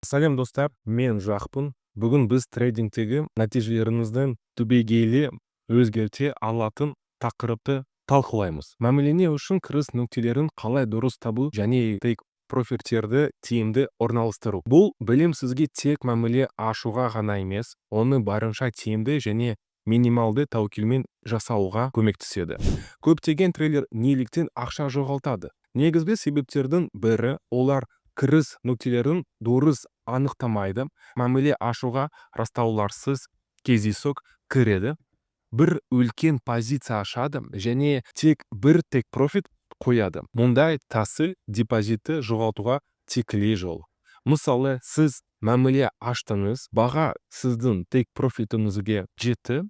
Сәлем, достар! Мен Жақпын. Бүгін біз трейдингтегі нәтижелеріңізді түбегейлі өзгерте алатын тақырыпты талқылаймыз: мәміле үшін кіріс нүктелерін қалай дұрыс табу және тейк профиттерді тиімді орналастыру. Бұл білім сізге тек мәміле ашуға ғана емес, оны барынша тиімді және минималды тәуекелмен жасауға көмектеседі. Көптеген трейдер неліктен ақша жоғалтады? Негізгі себептердің бірі: олар кіріс нүктелерін дұрыс анықтамайды. Мәміле ашуға растауларсыз кездейсоқ кіреді, бір үлкен позиция ашады және тек бір тейк профит қояды. Мұндай тәсіл депозитті жоғалтуға тікелей жол. Мысалы, сіз мәміле аштыңыз, баға сіздің тейк профитіңізге жетті,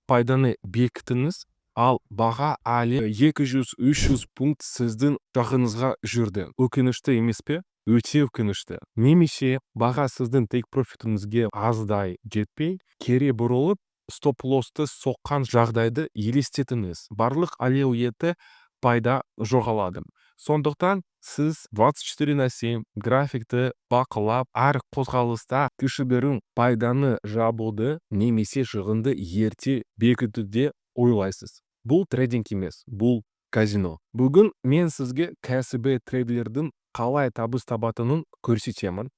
пайданы бекіттіңіз, ал баға әлі 200-300 пункт сіздің жағыңызға жүрді. Өкінішті емес пе? Өте өкінішті. Немесе баға сіздің тейк профитіңізге аздай жетпей, кері бұрылып, стоп лоссты соққан жағдайды елестетіңіз. Барлық әлеуетті пайда жоғалады. Сондықтан сіз 24 на 7 графикті бақылап, әр қозғалыста кішігірім пайданы жабуды немесе шығынды ерте бекітуді ойлайсыз. Бұл трейдинг емес, бұл казино. Бүгін мен сізге кәсіби трейдерлердің қалай табыс табатынын көрсетемін.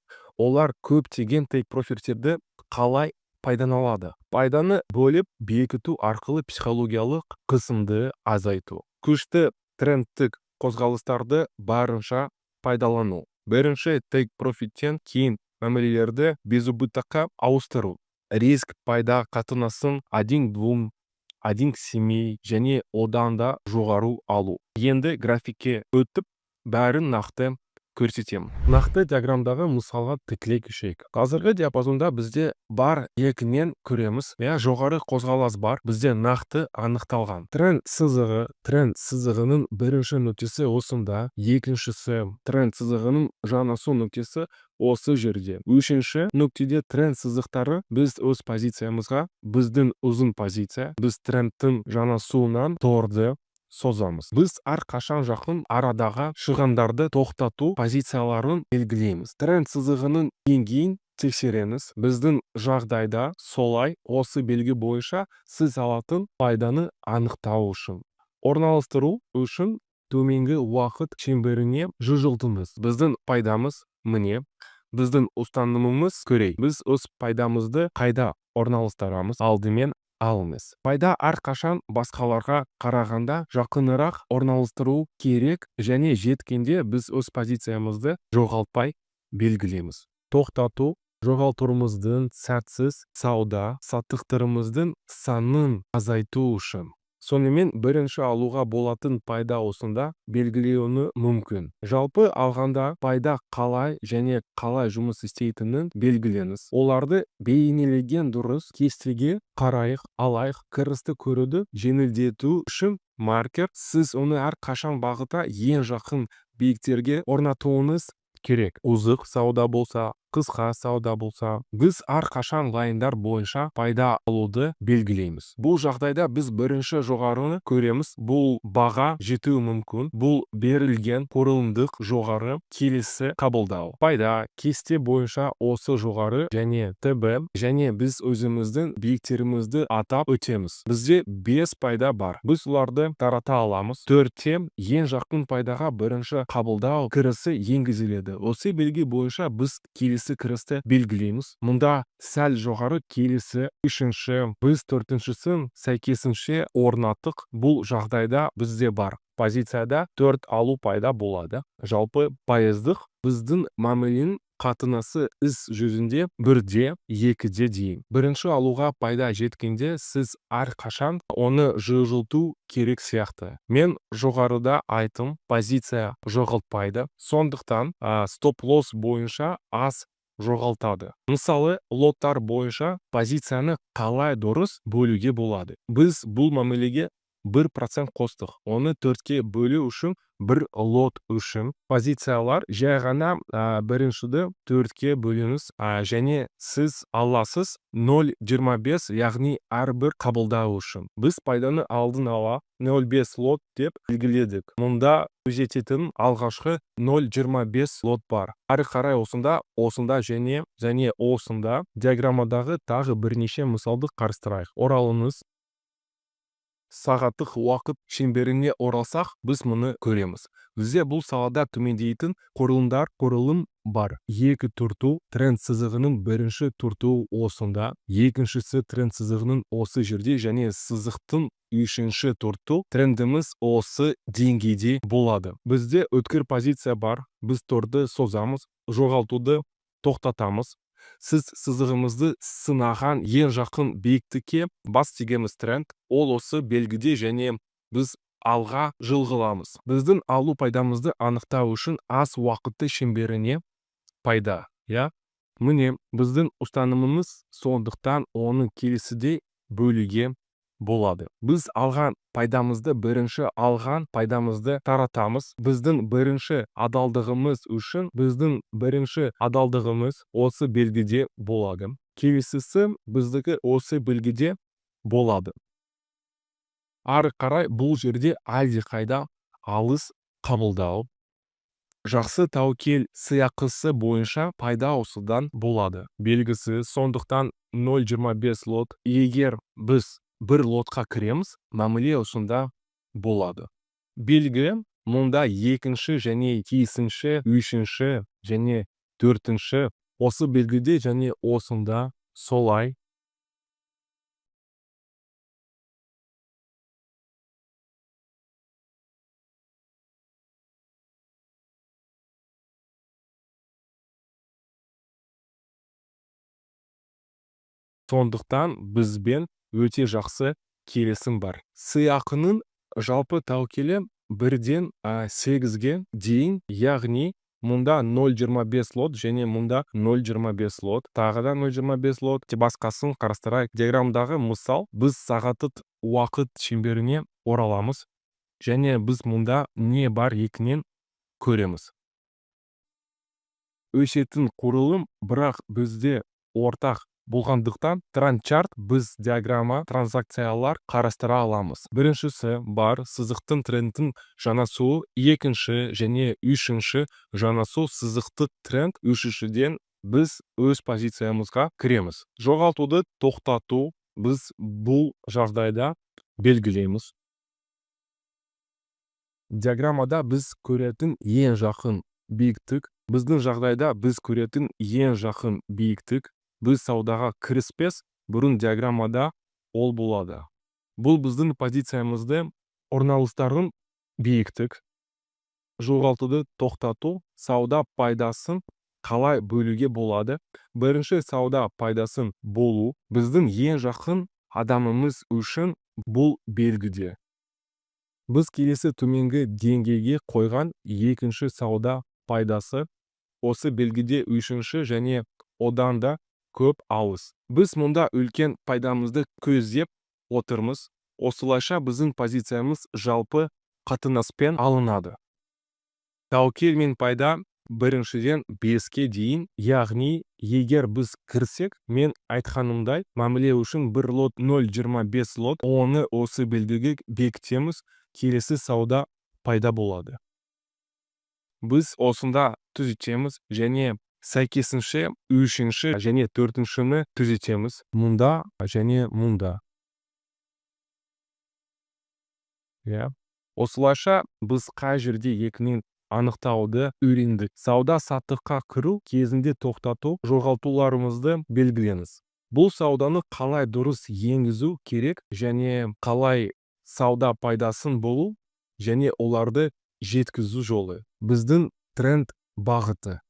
Олар көптеген тейк профиттерді қалай пайдаланады: пайданы бөліп бекіту арқылы психологиялық қысымды азайту, күшті трендтік қозғалыстарды барынша пайдалану, бірінші тейк профиттен кейін мәмілелерді безубытокқа ауыстыру, риск пайда қатынасын 1 к 2, 1 к 7 және одан да жоғары алу. Енді графикке өтіп, бәрін нақты көрсетемін. Нақты диаграммдағы мысалға тікелей көшейік. Қазіргі диапазонда бізде бар екінен көреміз, иә, жоғары қозғалыс бар. Бізде нақты анықталған тренд сызығы. Тренд сызығының бірінші нүктесі осында, екіншісі, тренд сызығының жанасу нүктесі осы жерде, үшінші нүктеде тренд сызықтары. Біз өз позициямызға, біздің ұзын позиция, біз трендтің жанасуынан торды созамыз. Біз әрқашан жақын арадағы шығындарды тоқтату позицияларын белгілейміз. Тренд сызығының деңгейін тексереміз. Біздің жағдайда солай. Осы белгі бойынша сіз алатын пайданы анықтау үшін, орналастыру үшін төменгі уақыт шеңберіне жылжытыңыз. Біздің пайдамыз міне. Біздің ұстанымымыз көрейік: біз өз пайдамызды қайда орналастырамыз? Алдымен алыңыз. Пайда әрқашан басқаларға қарағанда жақынырақ орналастыру керек және жеткенде біз өз позициямызды жоғалтпай белгілейміз. Тоқтату жоғалтуларымыздың, сәтсіз сауда саттықтарымыздың санын азайту үшін. Сонымен, бірінші алуға болатын пайда осында белгіленуі мүмкін. Жалпы алғанда, пайда қалай және қалай жұмыс істейтінін белгілеңіз. Оларды бейнелеген дұрыс. Кестеге қарайық, алайық. Кірісті көруді жеңілдету үшін маркер. Сіз оны әрқашан бағытта ең жақын биіктерге орнатуыңыз керек. Ұзақ сауда болса, қысқа сауда болса, біз әрқашан лайндар бойынша пайда алуды белгілейміз. Бұл жағдайда біз бірінші жоғарыны көреміз. Бұл баға жетуі мүмкін. Бұл берілген құрылымдық жоғары. Келесі қабылдау пайда кесте бойынша осы жоғары және ТБ, және біз өзіміздің биіктерімізді атап өтеміз. Бізде 5 пайда бар, біз оларды тарата аламыз төртте. Ең жақын пайдаға бірінші қабылдау кірісі енгізіледі. Осы белгі бойынша біз келесі кірісті белгілейміз. Мұнда сәл жоғары, келесі үшінші, біз төртіншісін сәйкесінше орнаттық. Бұл жағдайда бізде бар позицияда төрт алу пайда болады. Жалпы пайыздық біздің мәміленің қатынасы іс жүзінде 1-де 2-де дейін. Бірінші алуға пайда жеткенде, сіз әрқашан оны жылжыту керек сияқты. Мен жоғарыда айттым, позиция жоғалтпайды, сондықтан стоп лосс бойынша аз жоғалтады. Мысалы, лоттар бойынша позицияны қалай дұрыс бөлуге болады? Біз бұл мәмілеге 1% қостық. Оны төртке бөлу үшін бір лот үшін позициялар жай ғана біріншіді төртке бөліңіз, және сіз аласыз 0,25, яғни әрбір қабылдау үшін. Біз пайданы алдын ала 0,5 лот деп белгіледік. Мұнда күзететін алғашқы 0,25 лот бар. Ары қарай осында, осында және осында. Диаграммадағы тағы бірнеше мысалды қарастырайық. Оралыңыз. Сағаттық уақыт шеңберіне оралсақ, біз мұны көреміз. Бізде бұл салада төмендейтін құрылымдар құрылым бар. Екі түрту тренд сызығының бірінші түртуі осында, екіншісі тренд сызығының осы жерде және сызықтың үшінші түрту трендіміз осы деңгейде болады. Бізде өткір позиция бар, біз торды созамыз, жоғалтуды тоқтатамыз. Сіз сызығымызды сынаған ең жақын биіктікке бас тигеміз тренд, ол осы белгіде және біз алға жылғыламыз. Біздің алу пайдамызды анықтау үшін аз уақытты шеңберіне пайда, иә? Міне, біздің ұстанымымыз, сондықтан оны келесідей бөлуге болады. Біз алған пайдамызды бірінші алған пайдамызды таратамыз. Біздің бірінші адалдығымыз үшін біздің бірінші адалдығымыз осы белгіде болады. Келесісі біздікі осы белгіде болады. Ары қарай бұл жерде әлдеқайда алыс қабылдау. Жақсы тәуекел сыйақысы бойынша пайда осыдан болады. Белгісі, сондықтан 0,25 лот. Егер біз бір лотқа кіреміз, мәміле осында болады. Белгі мұнда екінші және тиісінше үшінші және төртінші осы белгіде және осында солай. Сондықтан бізбен өте жақсы келісім бар. Сыйақының жалпы тәуекелі 1-ден 8-ге дейін, яғни мұнда 0,25 лот және мұнда 0,25 лот, тағы да 0,25 лот, басқасын қарастырайық. Диаграммадағы мысал, біз сағаттық уақыт шеңберіне ораламыз және біз мұнда не бар екенін көреміз. Өсетін құрылым, бірақ бізде ортақ болғандықтан тренд-чарт біз диаграмма транзакциялар қарастыра аламыз. Біріншісі бар сызықтың трендтің жанасуы, екінші және үшінші жанасу сызықтық тренд, үшіншіден біз өз позициямызға кіреміз. Жоғалтуды тоқтату біз бұл жағдайда белгілейміз. Диаграммада біз көретін ең жақын биіктік, біздің жағдайда біз көретін ең жақын биіктік, біз саудаға кіріспес бұрын диаграммада ол болады. Бұл біздің позициямызды орналастырған биіктік. Жоғалтуды тоқтату, сауда пайдасын қалай бөлуге болады? Бірінші сауда пайдасын болу біздің ең жақын адамымыз үшін бұл белгіде. Біз келесі төменгі деңгейге қойған екінші сауда пайдасы осы белгіде үшінші және одан да көп алыс. Біз мұнда үлкен пайдамызды көздеп отырмыз. Осылайша біздің позициямыз жалпы қатынаспен алынады. Тәуекел мен пайда біріншіден 5-ке дейін, яғни егер біз кірсек, мен айтқанымдай, мәміле үшін бір лот 0,25 лот, оны осы белгіге бекітеміз, келесі сауда пайда болады. Біз осында түзетеміз және сәйкесінше үшінші және төртіншіні түзетеміз. Мұнда және мұнда. Иә. Осылайша біз қай жерде екенін анықтауды үйрендік. Сауда-саттыққа кіру кезінде тоқтату жоғалтуларымызды белгілеңіз. Бұл сауданы қалай дұрыс енгізу керек және қалай сауда пайдасын болу және оларды жеткізу жолы. Біздің тренд бағыты.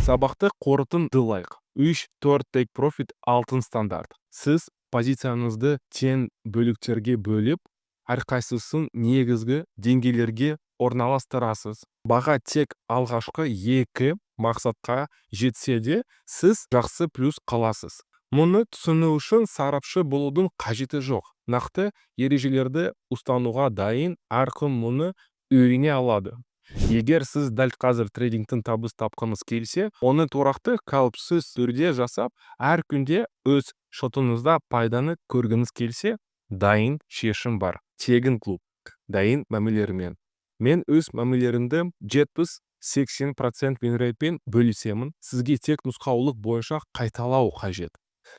Сабақты қорытындылайық. 3-4 take profit алтын стандарт. Сіз позицияңызды тең бөліктерге бөліп, әрқайсысын негізгі деңгейлерге орналастырасыз. Баға тек алғашқы 2 мақсатқа жетсе де, сіз жақсы плюс қаласыз. Мұны түсіну үшін сарапшы болудың қажеті жоқ. Нақты ережелерді ұстануға дайын әркім мұны үйрене алады. Егер сіз дәл қазір трейдингтен табыс тапқыңыз келсе, оны тұрақты, қауіпсіз түрде жасап, әр күнде өз шотыңызда пайданы көргіңіз келсе, дайын шешім бар: тегін клуб, дайын мәмілелермен. Мен өз мәмілелерімді 70-80% винрейтпен бөлісемін. Сізге тек нұсқаулық бойынша қайталау қажет.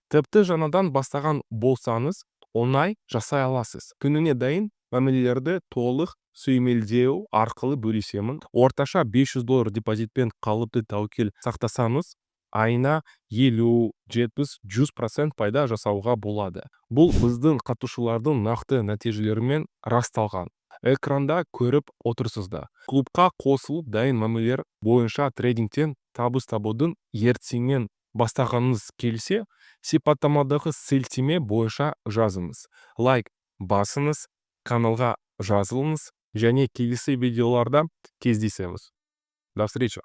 Тіпті жаңадан бастаған болсаңыз, оңай жасай аласыз. Күніне дайын мәмілелерді толық сүйемелдеу арқылы бөлісемін. Орташа 500 доллар депозитпен қалыпты тәуекел сақтасаңыз, айына 50, 70, 100% пайда жасауға болады. Бұл біздің қатысушылардың нақты нәтижелерімен расталған. Экранда көріп отырсыздар. Клубқа қосылып, дайын мәмілелер бойынша трейдингтен табыс табудың ертеңнен бастағыңыз келсе, сипаттамадағы сілтеме бойынша жазыңыз. Лайк басыңыз, каналға жазылыңыз және келесі видеоларда кездесеміз. До встречи!